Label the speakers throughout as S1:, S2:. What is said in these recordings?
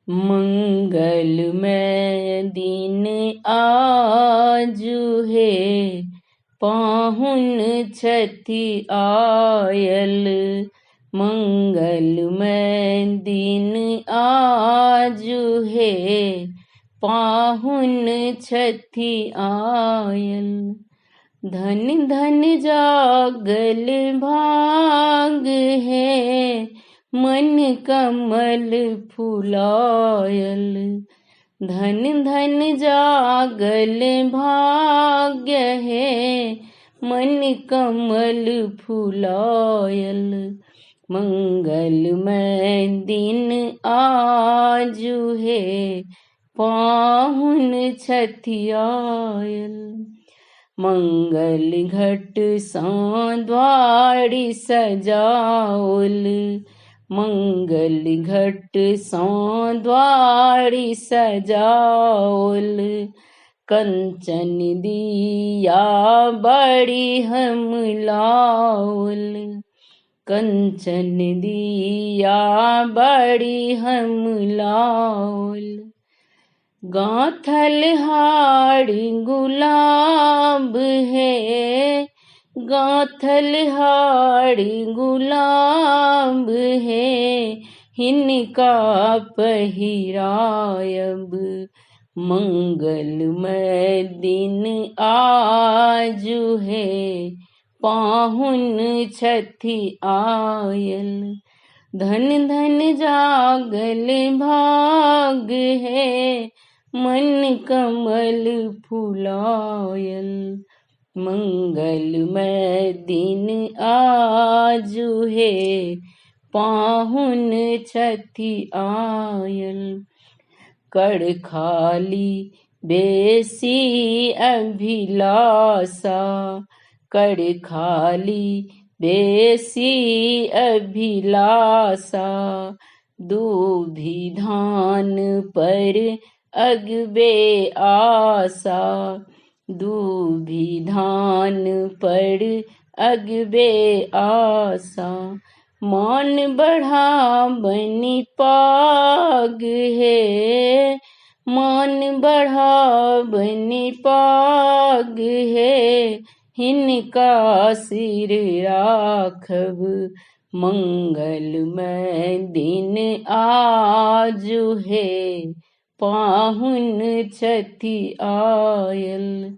S1: मंगलमय दिन आजु हे, पाहुन छथि आयल। मंगलमय दिन आजु हे, पाहुन छथि आयल। धन धन जागल भाग हे, मन कमल फुलायल। धन धन जागल भाग्य हे, मन कमल फुलायल। मंगलमय दिन आजु हे, पाहुन छथि आयल। मंगल घट सँ द्वारि सजाओल, मंगल घट सँ द्वारि सजाओल। कंचन दिया बड़ी हम लाओल, कंचन दिया बड़ी हम लाओल। गाँथल हार गुलाब हे, गाँथल हार गुलाब हे, हिनका पहिरायब। मंगलमय दिन आजु हे, पाहुन छथि आयल। धन धन जागल भाग हे, मन कमल फुलायल। मंगलमय दिन आजु हे, पाहुन छथि आयल। कर खाली बेसी अभिलाषा, कर खाली बेसी अभिलाषा। दूभि धान पर अगबे आशा, दूभि धान पर अगबे आशा। मान बढ़ा बनी पाग हे, मान बढ़ा बनी पाग हे, हिनका सिर राखब। मंगलमय दिन आजु हे, पाहुन छथि आयल।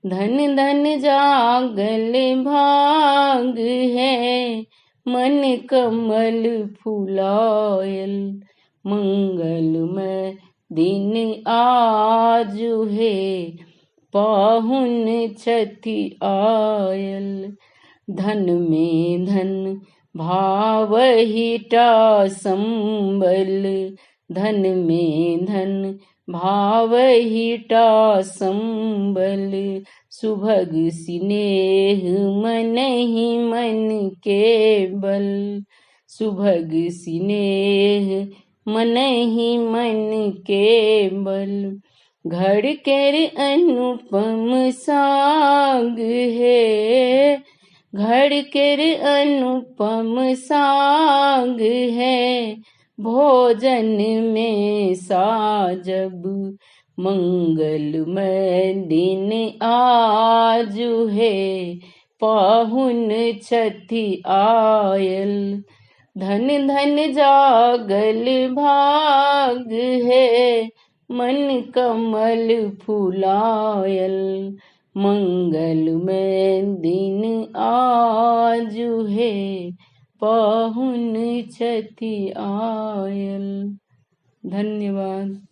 S1: धन धन जागल भाग हे, मन कमल फुलायल। मंगलमय दिन आजु हे, पाहुन छथि आयल। धन में धन भावहि टा संबल, धन में धन भावहि टा संबल। सुभग सिनेह मनहि मन के बल, सुभग सिनेह मनहि मन के बल। घर केर अनुपम साग हे, घर केर अनुपम साग हे, भोजन में साजब। मंगलमय दिन आजु हे, पाहुन छथि आयल। धन धन जागल भाग हे, मन कमल फुलायल। मंगलमय दिन आजु हे, पाहुन छथि आयल। धन्यवाद।